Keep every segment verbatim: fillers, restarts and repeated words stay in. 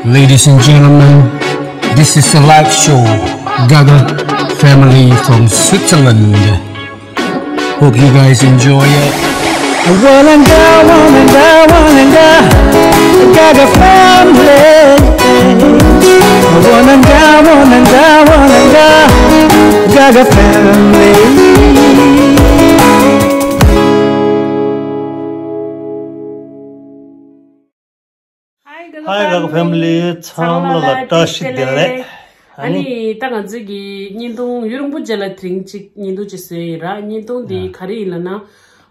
Ladies and gentlemen, this is a live show, Gaga family from Switzerland. Hope you guys enjoy it. Wananga, wananga, wananga, Gaga family. Wananga, wananga, wananga, Gaga family. Hi, Gaga Hi, Gaga family. Family. ཚང་མ་ལ་བཀྲ་ཤིས་བདེ་ལེགས། ཨ་ནི། ཨ་ནི་ད་ང་ཚོས་ཀྱི་བརྙན་ཐུང་ཡུན་རིང་པོ་རྗེས་ལ་དེ་རིང་གཅིག་བརྙན་ཐུང་གཅིག་བཟོས་ཡིན་ར། བརྙན་ཐུང་འདི་ཡ། ག་རེ་ཡིན་ལབ་ན།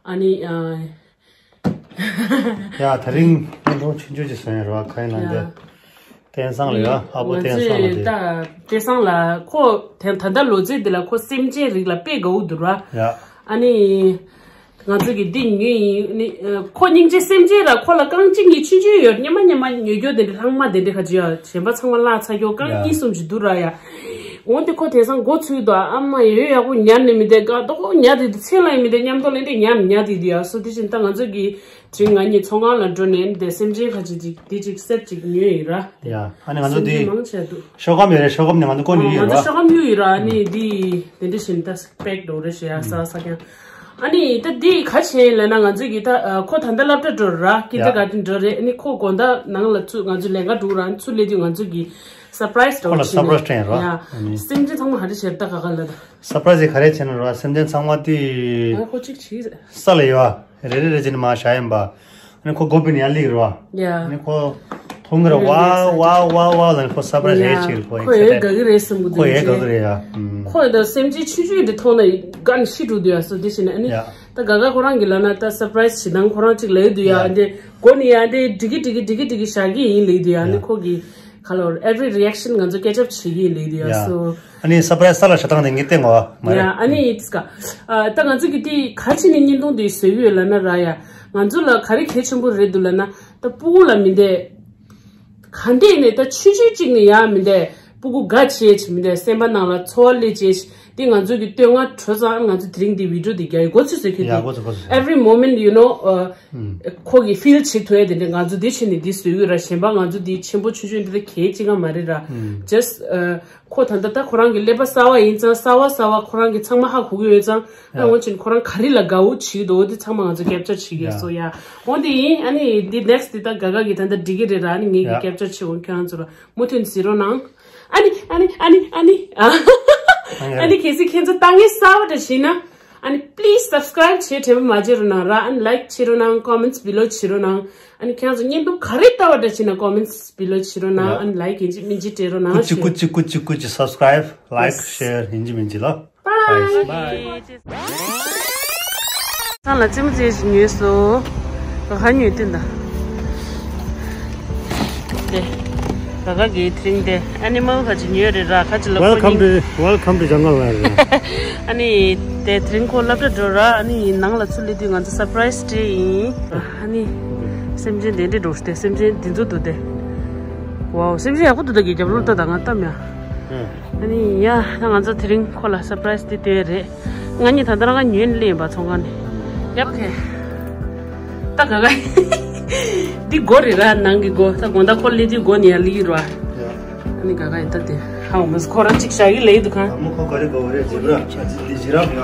ཨ་ནི། ཨ། ཡ། དེ་རིང་བརྙན་ཐུང་ཆུང་ཆུང་གཅིག་བཟོས་ཡིན་ར། ག་ཡིན་ལབ་ན། ཡ། དེ། བསྟན་བཟང་ལ་ཡ། ཨ་བོ་བསྟན་བཟང་ལ་དེ། ང་ཚོས་ད་བསྟན་བཟང་ལ་ཁོ་དེ་ད་ལྟ་ལོ་ཚད་འདི་ལ་ཁོ་སེམས་ཅན་རིགས་ལ་དཔེ་དགའ་བོ་འདུག་ར། ཡ། ཨ་ནི། ང་ཚོ་གི་འདི་ཉོས་ཡིན་ནི། ཁོ་སྙིང་རྗེ་སེམས་ཅན་ར། ཁོ་ལ་རྐང་གཅིག་གཉིས་ཆུང་ཆུང་ཡོད། སྙེ་མ་སྙེ་མ་ཉོ་རྒྱུ་དེ་འདྲ་ལྷག་མ་དེ་འདྲ་ཁ་ཅིག་ཡ། གཞན་པ་ཚང་མ་བརླག་ཚར་རྒྱུ། རྐང་ཡ། གཉིས་གསུམ་ཞིག་འདུག་ར་ཡ། འོན་ཏེ་ཁོ་དེང་སང་མགོ་ཚོས་དོ། ཨ་མ་ཡོད་ཡག་པོ་ཉར་ནས་མི་བསྡད། དགའ་ཏོག་ཉར་དེ་དུས་ཚེ་ལ་ཡིན་མི་བསྡད། མཉམ་དུ་ལེན་དེ་ཉར་ཉར་དེ་དུས་ཡ། སོ་དེ་བཞིན་ད་ང་ཚོ་གི་དྲིན་ང་གཉིས་ཚོང་ཁང་ལ་འགྲོ་ནས་དེ་སེམས་ཅན་ཁ་ཅིག་ཅིག་དེ་ཅིག་སེར་ཅིག་ཉོས་ཡིན་ར། ཡ། ཨ་ནི་ང་ཚོ་སེམས་ཅན་དེ་མང་ཆེ་འདུག་ཤོག་སྒམ་ཡོད་རེད། ཤོག་སྒམ་ནས་ང་ཚོ་བསྐོར་ནས་ཡོད་ང་ཚོ་ར། ཤོག་སྒམ་གཡུག་ཡོད་ར། ཨ་ནི་དེ་དེ་འདྲ་བཞིན་ད་པེག་འགྲོ་རེད་ཤག་ཡ། ས་ས་ཀྱང་། ཨ་ནི་ད་འདི་ག་བྱས་ལབ་ན། ང་ཚོ་གི་ད་ཁོ་ད་ལྟ་སློབ་གྲྭ་འགྲོ་ར། ཀིན་ཌར་གྷར་ཌེན་འགྲོ་རེད། ཨ་ནི་ཁོ་དགོང་དག་ནང་ལ་ཚུད། ང་ཚོ་ལས་ཀ་འགྲོ་ར། ཨ་ནི་ཚུར་སླེབས་དུས་ང་ཚོ་གི་སར་པ་རའི་སི་འདྲ་བོ་ཁོ་ལ་བྱས་སར་པ་རའི་སི་ནས་སྤྲད་ཡིན་ར། ཡ། ཨ་ནི་སེམས་ཅན་ཚང་མ་ཧ་རི་ཤེར་ད་ག་ག་ལ་ད། སར་པ་རའི་སི་ག་རེ་བྱས་ན་ར། སེམས་ཅན་ཚང་མ་དེ་ཨ་ཁོ་གཅིག་བྱས། ས་ལ་ཡོད། རེ་རེ་རེ་བྱས་ནས་མར་བཞག་ཡིན་པ། ཨ་ནི་ཁོ་མགོ་བོས་ནས་ཡར་སླེབས་རེད་བ། ཡ། ཨ་ནི་ཁོ་མཐོང་གི་རེད། ཝའོ་ཝའོ་ཝའོ་ཝའོ་ལབ་ནས། ཁོ་སར་པ་རའི་སི་ཡ། ཧེ་བྱེད་ཀྱི། ཁོ་ཡ། ཁོ་ཡ་དགའ་གི་རེད་བསམ་གི་འདུག་ཁོ་ཡ་དགའ་གི་རེད་ཡ། ཨུམ། ཁོ་ཡ་ད་སེམས་ཅན་ཆུང་ཆུང་འདི་མཐོང་ན་དགའ་ནས་ཤི་འགྲོ་འདུག་ཡ། སོ་དེ་བྱས་ནས་ཨ་ནི། ཡ། ད་ག་ག་ཁོ་རང་གི་ལབ་ན་ད་སར་པ་རའི་སི་བྱེད་སྟངས་ཁོ་རང་གཅིག་ལབ་ཀྱི་འདུག་ཡ། ཡ། ཨ་འདི་མགོ་ནས་ཡ་འདི་འགྲིག་གི་འགྲིག་གི་འགྲིག་གི་འགྲིག་གི་བཞག་གི་ཡིན་ལབ་ཀྱི་འདུག་ཡ། ཨ་ཡ། ནི་ཁོ་གི་ག་ལོར་every reaction ང་ཚོ་catch up བྱེད་ཀྱི་ཡིན་ལབ་ཀྱི་འདུག་ཡ། ཡ། སོ། ཨ་ནི་སར་པ་རའི་སི་ས་ལ་བཞག་སྟངས་དེ་ངས་བསྟན་གོ་མ་རེད། ཡ། ཨ་ནི་ཡིད་ཀ་ཨ། ད་ང་ཚོ་གི་དེ་ག་བྱས་ནས་བརྙན་ཐུང་དེ་བཟོས་ཡོད་ལབ་ན་ར་ཡ། ང་ཚོ་ལ་ག་རེ་གལ་ཆེན་པོ་རེད་འདུག་ལབ་ན། ད་སྤུ་གུ་ལ་མི་འདེད། ག་འདྲས་ནས་ད་ཆུང་ཆུང་གཅིག་ནས་ཡ་མི་འདེད། སྤུ་གུ་དགའ་བྱེད་བྱེད་མི་འདེད། སེམས་པ་ནང་ལ་ཚོར་བ་སླེབས་བྱེད། འདི་ང་ཚོ་གི་བསྟོད་བསྔགས་འཕྲོ་ཚང་། ང་ཚོ་དེ་རིང་འདི་བི་ཌི་ཡོ་འདི་རྒྱག་ཡི་འགོ་ཚུགས་ཟེར་ཁྱོད་ཡ་འདི་འགོ་ཚུགས་འགོ་ཚུགས། Every moment you know ཨ། ཨུམ། ཁོ་གི་ཕིལ་བྱེད་ཐུབ་ཡ་དེ་འདྲ་ང་ཚོ་འདི་བྱས་ནས་འདི་བཟོས་ཡོད་ར། གཞན་པ་ང་ཚོ་འདི་ཆེན་པོ་ཆུང་ཆུང་འདི་ད་གལ་ཅི་ག་མ་རེད་ར། ཨུམ། Just ཨ། ཁོ་ད་ལྟ་ད་ཁོ་རང་གི་ཀླད་པ་གསར་བ་ཡིན་ཙང་། གསར་བ་གསར་བ་ཁོ་རང་གི་ཚང་མ་ཧ་གོ་གི་ཡོད་ཙང་། ད་ཡ། འོན་ཀྱང་ཁོ་རང་ག་རེ་ལ་དགའ་བོ་བྱེད་འདུག་འདི་ཚང་མ་ང་ཚོ་ཀེབ་ཅར་བྱེད་ཀྱི་ཡ། སོ་ཡ། འོན་ཏེ་ཡིན། ཨ་ནི་འདི་ནེག་སི་འདི་ད་ག་ག་གི་ད་ལྟ་འགྲིག་གི་རེད་ར། ཨ་ནི་ངེད་ཀྱི་ཡ། ཀེབ་ཅར་བྱེད་འོང་། ཁྱོད་རང་ཚོ་ལ་མུ་མཐུད་གཟིགས་རོགས་གནང་། ཨ་ནི་ཨ་ནི་ཨ་ནི་ཨ་ནི་ཨ། ཨ་ཡ། ཨ་ནི་གལ་སྲིད་ཁྱེད་ཚོ་ལྟ་མཁན་གསར་བ་འདྲ་ཞིག་ན། ཨ་ནི་please subscribe བྱེད་དྲན་པ་མ་བརྗེད་རོགས་གནང་ར། ཨ་ནི་ལའིཀ་བྱེད་རོགས་གནང་། ཀོ་མེན་ཊི་བྷི་ལོ་བྱེད་རོགས་གནང་། ཨ་ནི་ཁྱེད་རང་ཚོ་བརྙན་ཐུང་ག་རེ་ལྟ་བ་འདྲ་བྱེད་ན་ཀོ་མེན་ཊི་བྷི་ལོ་བྱེད་རོགས་གནང་། ཡ། ཨ་ནི་ལའིཀ་ཡིན་གཅིག་མིན་གཅིག་སྤྲད་རོགས་གནང་། ཀུ་ཅི་ཀུ་ཅི་ཀུ་ཅི་ཀུ་ཅི། སབ་སི་ཀ་རའིབ། ལའིཀ། ཡེ་སི། ཤེར་ཡིན་གཅིག་མིན་གཅིག་ལ། བྷའི། བྷའི། སང་ལ་རྩེད་མོ་རྩེ་ཞིག་ཉོས་སོ། ག་ག་ཉོས་ཏེ་འདའ། དེ། ག་ག་གི་དེ་རིང་དེ་ཨེ་ནི་མལ་ཁ་ཅིག་ཉོས་རེད་ར། ཁ་ཅིག་ལ་ཁོ་Welcome སྙིང་to, welcome to jungle ལབ་རེད། ཨ་ནི་དེ་དེ་རིང་ཁོ་སློབ་གྲྭ་འགྲོ་ར། ཨ་ནི་ནང་ལ་ཚུར་སླེབས་དུས་ང་ཚོ་སར་པ་རའི་སི་སྤྲད་ཡིན། ཨ་ནི་སེམས་ཅན་དེ་འདྲས་འགྲོ་སྟེ། སེམས་ཅན་འདི་ཚོ་འདུག་སྟེ། ཝའོ། སེམས་ཅན་ཡག་པོ་འདུག་ད་གི་རྒྱབ་ལོགས་ལྟ་དང་། ང་ལྟ་མྱ། ཨ་ནི་ཡ། ད་ང་ཚོ་དེ་རིང་ཁོ་ལ་སར་པ་རའི་སི་འདི་སྟེར་རེད། ང་གཉིས་ད་ལྟ་རང་ཉོས་ནས་སླེབས་ཡིན་པ། ཚོང་ཁང་ནས། ཡབ། ཨོ་ཁེ། ད་ག་ག་འདི་སྒོ་རེད་ར། ནང་གི་སྒོ། ད་དགོང་དག་ཁོ་སླེབས་དུས་སྒོ་ནས་ཡར་སླེབས་ཀྱི་རེད་བ། ཡ། ཨ་ནི་ག་ག་ཡིན་ད་དེ། ཧའོ་མོས་ཁོ་རང་གཅིག་བཞག་གི་ལེ་འདུག་ག་ཨ་མོ་ཁོ་ག་རེ་དགོས་རེད། ཇི་རབ། ཨ་ཇི་འདི་ཇི་རབ་ཡ།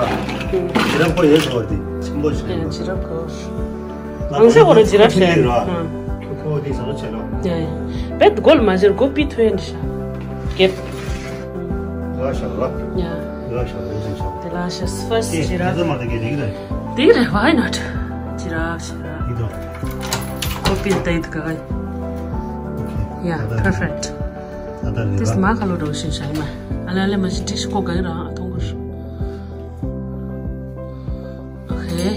ཇི་རབ་ཁོ་ཡོད་དགོས་རེད། ཆེན་པོ་ཞིག་ཡ། ཇི་རབ་དགོས། ང་ཚོ་ཁོ་རང་ཇི་རབ་བྱས། ཁོ་འདི་ཟ་ལོ་བྱས་ལོ། ཡ་ཡ། བེད་སྒོ་ལ་མ་བྱེར་སྒོ་པི་ཐོན་ཤ། རྒྱབ། ལ་ཤ་ལ། ཡ། ལ་ཤ་ལ་ཡིན་ཤ། དེ་ལ་ཤ་ཕར་སི་ཇི་རབ། དེ་མ་དེ་གི་རིགས་རེད། དེ་རེད། Why not? ཇི་རབ་ཇི་རབ། ཡིན་དོ། སྒོ་པི་ལ་ད་ཡིན་དུ་ག་ག་ཡིན། ཨོ་ཁེ། ཡ། ད་ད་perfect། ད་ད་རེད། དེ་མ་ཁ་ལོ་འགྲོ་བཞིན་ཤ་ཡིན་མ། ཨ་ལ་ལེ་མ་ཤི་ཏྲིག་ཤི་ཁོ་ག་གི་རང་ཨ་ཐོང་གོ་ཤོ། ཨོ་ཁེ།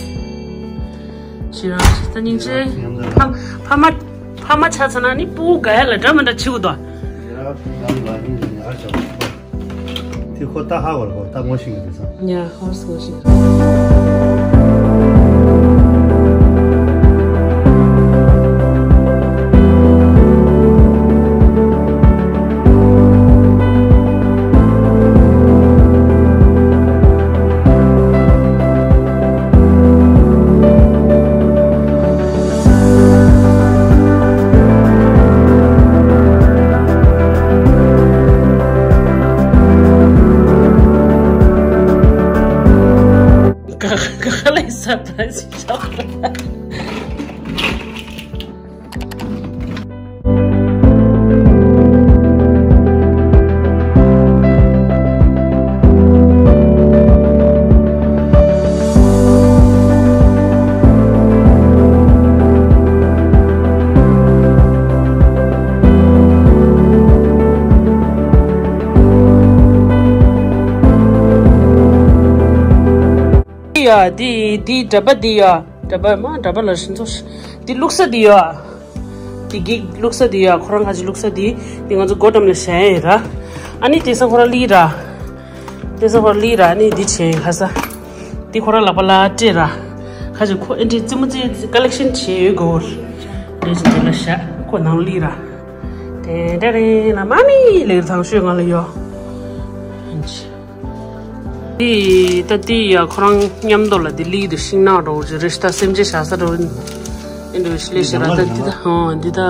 ཤི་རང་ཤི་ད་སྙིང་རྗེ། ཕ་ཕ་མ་ཕ་མ་ཆ་ཚང་ན་ནི་སྤུ་གུ་ག་ཡ་ལ་འདྲ་མི་འདྲ་བྱེད་དགོས་དོ། དེ་ཁོ་ད་ཧ་བར་ཁོ་ད་ངོ་ཤེས་ཀྱི་རེད་ས། ཉ་ཧོར་སི་ངོ་ཤེས། surprise shock. ཡ། འདི་འདི་འདྲ་པ་འདི་ཡ། འདྲ་པ་མ་འདྲ་པ་ལ་ཤིན་ཙོ། འདི་བླུགས་ས་འདི་ཡ། འདི་གི་བླུགས་ས་འདི་ཡ། ཁོ་རང་ཁ་ཅིག་བླུགས་ས་འདི། འདི་ང་ཚོ་སྒོ་འགྲམ་ལ་བཞག་ཡ་ཡིན་ར། ཨ་ནི་དེང་སང་ཁོ་རང་ལི་ར། དེང་སང་ཁོ་རང་ལི་ར། ཨ་ནི་འདི་བྱས་ཁ་ས། འདི་ཁོ་རང་ལག་པ་ལ་སྤྲད་ར། ཁ་ཅིག་ཁོ་ཨེ་འདྲའི་རྩེད་མོ་རྩེ་ཀ་ལེག་ཤན་བྱས་ཡོད་གོ། འདི་ཅིག་འདི་ལ་བཞག་ཁོ་ནང་ལི་ར། དེ་འདྲ་རེད་ན་མ་མི་ལེགས་ཐང་ཤོད་ང་ལ་ཡོ། འདི་ད་འདི་ཡ་ཁོ་རང་མཉམ་དུ་ལ་འདི་ལི་འདི་ཤིང་ནག་འགྲོ་གི་རེད། ད་སེམས་ཅན་བཞག་ས་འགྲོ་ཨེ་འགྲོ་ཤི་ལེ་ཤི་ར། ད་འདི་ད་ཧོ་འདི་ད་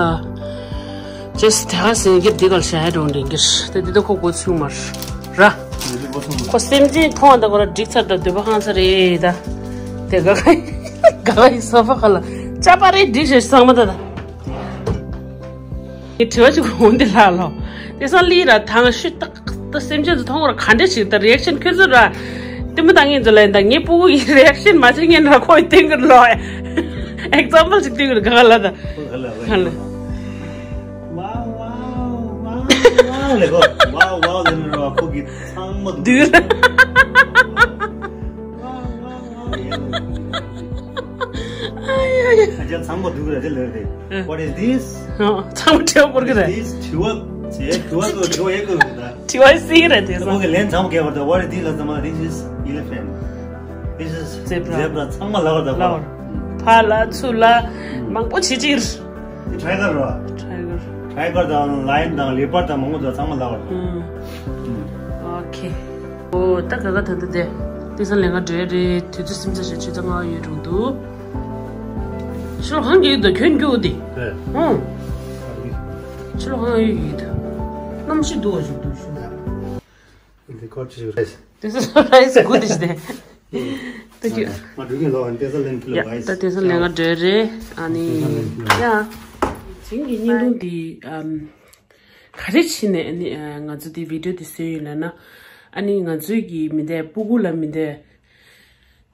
ཅེས་དེ་ག་སེང་གེ་འདི་གར་བཞག་ཡ་འགྲོ་འདྲེན་གི་ད་འདི་ད་ཁོ་གོ་ཚུགས་མར་ར། ཁོ་སེམས་ཅན་མཐོང་ད་ཁོ་ར་འགྲིག་ཚར་ད་འདོད་པ་ཧང་ས་རེད་ད། དེ་ག་ག་ག་ཡི་སོ་ཕ་ཁ་ལ་ཅ་པ་རེད་འགྲིག་ཞེས་ཚང་མ་ད་ད། ངས་དྲི་བ་ཅིག་འོང་འདི་ལ་ལོ། དེང་སང་ལི་ར་ཐང་ཤུ་ཏག་ཏག་སེམས་ཅན་ཚོ་མཐོང་བར་ག་འདྲ་ཞིག་ད་རི་ཨེག་ཤན་ཁྱོད་ཚོ་ར། ལྟད་མོ་ད་ངས་ཚོ་ལ་ཡིན་ད་ངའི་སྤུ་གུ་ཡི་རི་ཨེག་ཤན་མ་བྱེད་ངན་ར་ཁོ་ཡི་སྟེང་གི་ལོ། ཨེག་ཛམ་པལ་ཅིག་སྟེང་གི་ག་ག་ལ་ད། ཁོ་ག་ལ་ག་ལ། ཝའོ་ཝའོ་ཝའོ་ཝའོ་ལེ་གོ། ཝའོ་ཝའོ་ལེ་ནི་ར་ཁོ་གི་ཚང་མ་འདུག་དུས། ཝའོ་ཝའོ་ཝའོ་ལེ། ཨ་ཡ་ཡ། ཨ་ཅག་ཚང་མ་འདུག་ར་དེ་ལོས་དེ། What is this? ཚང་མ་དྲི་བ་བསྐུར་གི་རེད། This དྲི་བ་ཚེ་དྲི་བ་ཚོ་དྲི་བ་ཡེ་དགོས་རེད་ད། དྲི་བ་སྲིད་གི་རེད་དེ་ཚོ། ཁོ་གི་ལན་ཚང་མ་རྒྱབ་པ་ད། What is this? ལ་ཚང་མ། This is elephant. This is zebra. Zebra. ཚང་མ་ལབ་པ་ད། ལབ་པ། ཕར་ལ་ཚུར་ལ་མང་པོ་བྱེད་ཅིག་རེད། དེ་ཊའི་གར་རེད་པ། ཊའི་གར། ཊའི་གར་དང་ལ་ཡོན་དང་ལེ་པར་དང་མང་པོ་ད་ཚང་མ་ལབ་པ་རེད། ཨོ་ཁེ། ཨོ་ད་ག་ག་ད་ད་དེ། དེང་སང་ལས་ཀ་འགྲོ་ཡ་རེད། དུས་ཚོད་སེམས་ཚ་ཞིག་ཆུ་ཚ་ང་ཡོད་རུང་འདུག་ཕྱི་ལོགས་གང་གི་ཡོད་དོ་ཁྱོད་འགྱོ་དེ། ཨོ། ཕྱི་ལོགས་གང་ཡོད་ཡོད་དོ། གནམ་གཤིས་སྡུག་པ་ཞིག་འདུག་ཤོད། འདི་ཁོ་ཅི་ཞིག་རེད། དེ་སོ་ར་ཡིས་དགུ་དེ་ཞིག་དེ། ད་ཁྱོད། ང་འགྲོ་གི་ལོ་ཨན་ཏེ་ས་ལེན་ཁི་ལོ། ཡ་ད་དེང་སང་ལས་ཀ་འགྲོ་ཡ་རེད། ཨ་ནི། ཡ། དེང་གི་བརྙན་ཐུང་འདི་ཨམ། ག་རེ་བྱས་ནས་ཨ་ནི་ང་ཚོ་འདི་བི་ཌིའོ་འདི་བཟོས་ཡོད་ལབ་ན། ཨ་ནི་ང་ཚོའི་གི་མི་འདས་སྤུ་གུ་ལ་མི་འདས།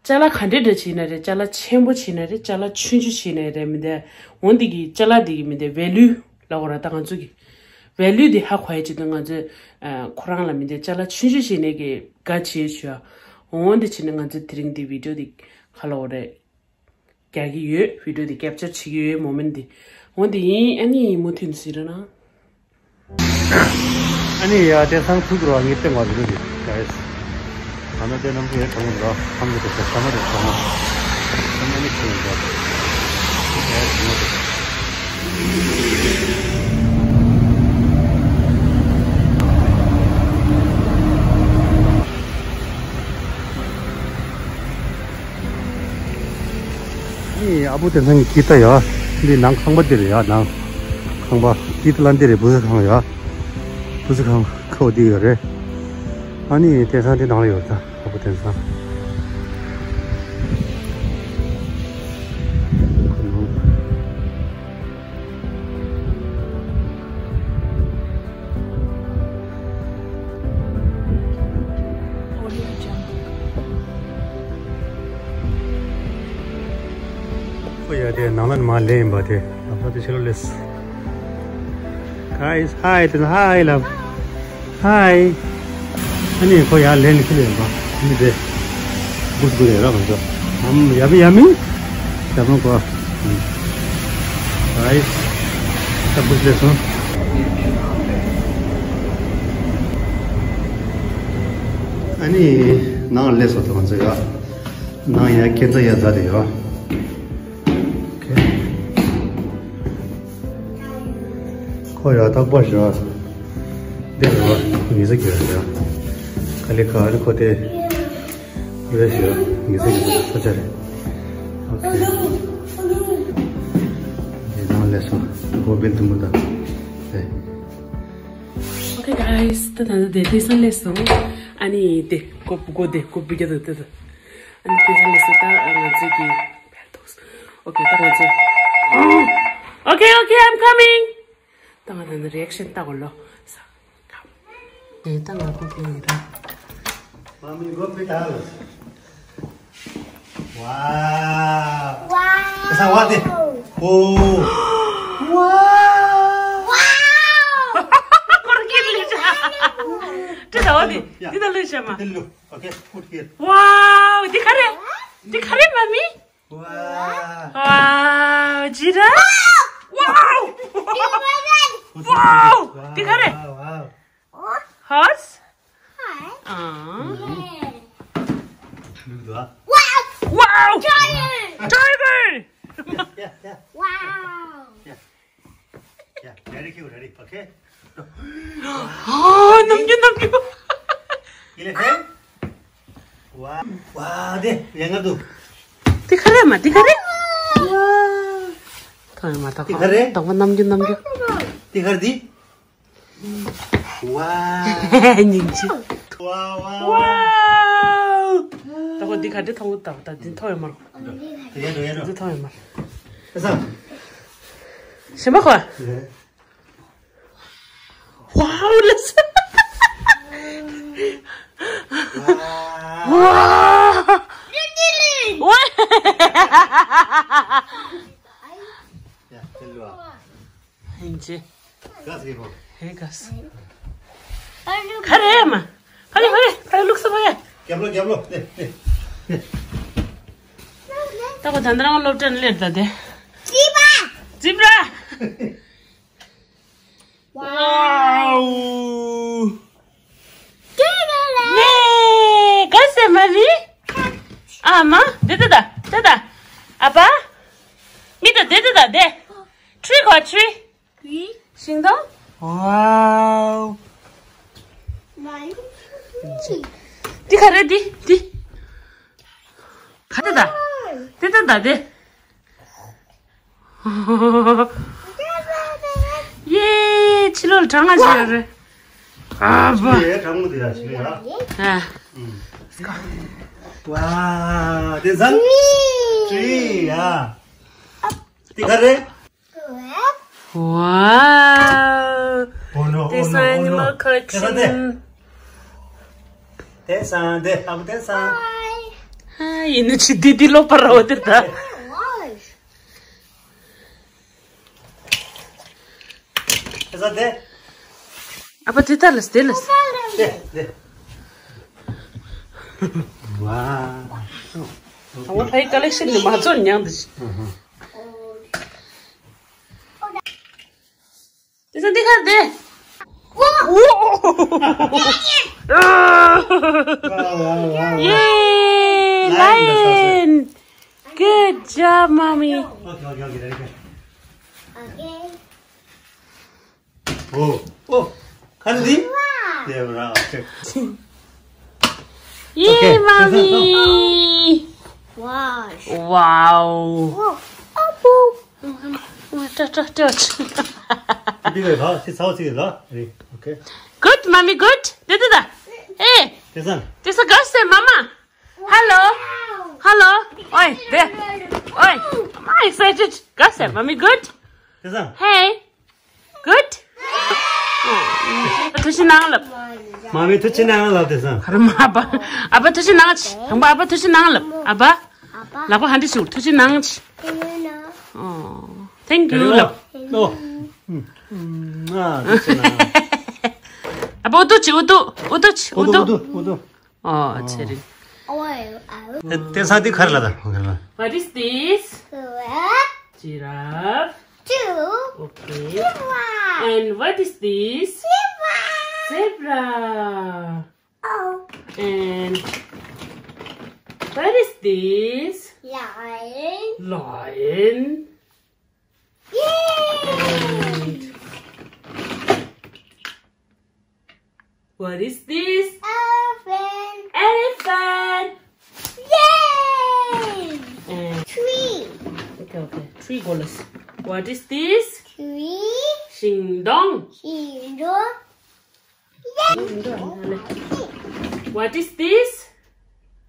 ཅ་ལག་ག་འདྲ་འདྲ་བྱས་ན་རེད། ཅ་ལག་ཆེན་པོ་བྱས་ན་རེད། ཅ་ལག་ཆུང་ཆུང་བྱས་ན་རེད། མི་འདས་འོ་འདི་གི་ཅ་ལག་འདི་གི་མི་འདས་ཝེ་ལུ་ལབ་དགོས་ར། ད་ང་ཚོ་གི་ཝེ་ལུ་འདི་ཧ་གོ་ཡ་ཆེད་དུ་ང་ཚོས་ཁོ་རང་ལ་མི་འདས་ཅ་ལག་ཆུང་ཆུང་བྱས་ནས་གི་དགའ་བྱས་ཞུ་ཡ། འོ་འདི་བྱས་ནས་ང་ཚོས་དེ་རིང་འདི་བི་ཌིའོ་འདི་ག་ལབ་དགོས་རེད། རྒྱག་གི་ཡོད། བི་ཌིའོ་འདི་ཀེབ་ཅར་བྱེད་ཀྱི་ཡོད་མོ་མེན་ཊི་འདི། འོ་འདི་ཡིན། ཨ་ནི་མུ་མཐུད་ནས་གཟིགས་རོགས་གནང་། ཨ་ནི་ཡ་དེང་སང་ཐུག་རོགས་ངས་སྟེང་བར་འགྲོ་གི་ག་ཡེས། ད་ནི་དེ་རྣམས་ཀྱི་ཡོད་གང་འདྲ་ཁམས་ཀྱི་དེ་ཚོ་ས་མ་རེད་ས་མ། ས་མ་ནི་ཁྱེད་ཡིན་འདྲ། ག་ཡེས་ངོ་དེ། ཨ་ནི་ཨ་བུ་དེ་ཚང་གི་ཀི་ཏ་ཡ། འདི་ནང་ཁང་པ་འདི་རེད་ཡ། ནང་ཁང་པ་ཀི་ཏ་ལ་འདི་རེད། བུ་ཚ་ཁང་ཡ། བུ་ཚ་ཁང་ཁ་བ་འདི་ཡོད་རེད། ཨ་ནི་དེང་སང་འདི་ནང་ལ་ཡོད་ད། ཨ་བུ་དེང་སང་། ཁོ་ཡ་དེ་ནང་ལ་མ་ལེན་པ་དེ་ལ་ཕ་དེ་ཕྱི་ལོགས་ལས། Guys, hi, དེ་ཧའི་ལབ། ཧའི། ཨ་ནི་ཁོ་ཡར་ལེན་ཁི་ལེན་པ། ཨ་ནི་དེ། གུས་གུས་རེད་ར་ང་ཚོ། ཨམ་ཡ་མི་ཡ་མི། ཡ་མི་གོ། ཧའི། ད་གུས་ལེ་སོང་། ཨ་ནི་ནང་ལས་སོ་ད་ང་ཚོ་ཡ། ནང་ཡ་ཁྱེད་ཚོ་ཡ་ཟ་དེ་ཡོ། ཁོ་ཡ་རྟག་པར་ཞོ། འདི་རུ་ཉི་ཟེར་གྱི་རེད་ཡ། ག་ལེ་ག་རེ་ཁོ་དེ། རེད་ཞོ། ཉི་ཟེར་གྱི་ས་ཆ་རེད། ཨོ་ཁེ། འདི་ནང་ལས་སོ། ཁོ་བིལ་དུ་མུ་ད། རེད། Okay guys, ད་ད་ད་དེ་དེ་སང་ལས་སོ། ཨ་ནི་དེ་ཀོ་པུ་ཀོ་དེ་ཀོ་པུ་ཀྱ་དེ་དེ་དེ། ཨ་ནི་དེ་ཚོ་ལ་སི་ད་ང་ཚོས་ཀྱི། ཨོ་ཁེ། ད་ང་ཚོས། Okay, okay, I'm coming. ད་ང་ད་ནི་རི་ཨེག་ཤན་ལྟ་གོ་ལོ། དེ་ད་ང་ཁོ་དེ་ཡིན་ར། Mommy, go pee towels. Wow. Wow. That's how what? Oh. Wow. Wow. ཁོར་ཀི་ལི་ཇ། དེ་ད་བ་དེ། དེ་ད་ལི་ཇ་མ། Then look. Okay, put here. Wow. དེ་ག་རེ། དེ་ག་རེ་མ་མི། Wow. Wow. ཇི་ར། Wow. Wow. དེ་ག་རེ། Wow. Horse? Hi. Ah. Yeah. Look at that. Wow. Wow. Tiger. Tiger. Yeah, yeah, yeah. Wow. Yeah. Yeah, very cute, ready, okay? Ah, ནམ་རྒྱུན་ནམ་རྒྱུན། Elephant? Wow. Wow, དེ་ཡང་ང་འདུག་དེ་ག་རེ་མ། དེ་ག་རེ། Wow. ཐོང་ཡོད་མ། ཐོང་། དེ་ག་རེ། ཐོང་པ་ནམ་རྒྱུན་ནམ་རྒྱུན། དེ་ག་རེ་དེ། Wow. སྙིང་རྗེ། Wow, wow, wow. Wow. ད་ཁོ་འདི་ག་འདྲ་ཐོང་གོ། ད་ད་འདི་ཐོང་ཡོད་མ་རེད། དེ་ཡ་དེ་ཡ་འདི་ཐོང་ཡོད་མ་རེད། ཨ་ས། ཞིམ་པ་ཁོ། Wow, let's. Wow. Wow. ཡ་དེ་ལོ། ཨིན་ཇི། ག་ཟེར་གོ། ཧེ་ག་ཟེར། ག་རེ་མ། ཕ་གི་ཕ་གི་ཕ་གི་ལུག་སོ་ཕ་གི། རྒྱབ་ལོགས་རྒྱབ་ལོགས། ནེ་ནེ་ནེ། ད་གོ་ད་འདྲ་སློབ་གྲྭ་ནས་སླེབས་ད་དེ། ཛི་བྲ། ཛི་བྲ། Wow. ནེ་ག་ཟེར་མ་རེད། ཨ་མ། དེ་དེ་ད་དེ་ད། ཨ་ཕ། མི་ད་དེ་དེ་ད་དེ། Trick or treat. ཤིང་སྡོང་། Wow. འདི་ག་རེ་འདི་འདི། ག་དེ་ད། དེ་དེ་ད་དེ། ཡེ། ཕྱི་ལོགས་གྲང་ང་ཞིག་ཡོད་རེད། ཨ་བ། ཡེ་གྲང་མོ་དེ་ཡ་ཞིག་ཡ། ཨ། Wow. དེ་ཟན། ཏྲི་ཡ། དེ་ག་རེ། Wow. Oh no, oh no, oh no. This animal collection. དེ་ས་དེ་ཨ་བུ་དེ་ས། ཡིན་ནི་ཆི་དི་དི་ལོ་པ་ར་བ་དེ་ད། དེ་ས་དེ། ཨ་བུ་དེ་ད་ལས་དེ་ལས། དེ་དེ། Wow. ཨ་བུ་ཕའི་ཀ་ལེག་ཤན་ནི་མ་ཚོར་མྱང་དེ། དེ་ས་འདི་ག་དེ། Yay, lion. Good job, mommy. Okay, okay, okay, ready, ready. Okay. Oh, oh. Can you? Yeah, bravo. Okay. Yay, mommy. Wow. Wow. Touch, touch, touch. Good, mommy, good. དེ་དེ་ད། Hey. དེ་ས། དེ་ས་ག་ཟེར། མ་མ། Hello. Hello. ཨོའི་དེ། ཨོའི། I'm excited. ག་ཟེར། Mommy good. དེ་ས། Hey. Good. ཐུགས་རྗེ་གནང་ལབ། མ་མི་ཐུགས་རྗེ་གནང་ལབ་དེ་ས། ཨ་ར་མ་པ། ཨ་ཕ་ཐུགས་རྗེ་གནང་ཅི། དང་པོ་ཨ་ཕ་ཐུགས་རྗེ་གནང་ལབ། ཨ་ཕ། ལག་པ་ཧ་འདྲི་ཞུ། ཐུགས་རྗེ་གནང་ཅི། ཨོ། Thank you ལབ། ཨོ། ཨ་ཐུགས་རྗེ་གནང་། ཨ་ཕ་ཨུ་ཏུ་ཅི། ཨུ་ཏུ། ཨུ་ཏུ་ཅི། ཨུ་ཏུ། ཨུ་ཏུ། ཨོ་ཚེ་རིང་། དེ་ས་འདི་ག་རེ་ལབ་ད། What is this? Giraffe. Two. Okay. Zebra. And what is this? Zebra. Zebra. Oh. And what is this? Lion. Lion. Yay! And what is this? Elephant. Elephant. Yay! And tree. Okay, okay. Tree golas. What is this? Tree. ཤིང་སྡོང་། ཤིང་སྡོང་། Yay! What is this?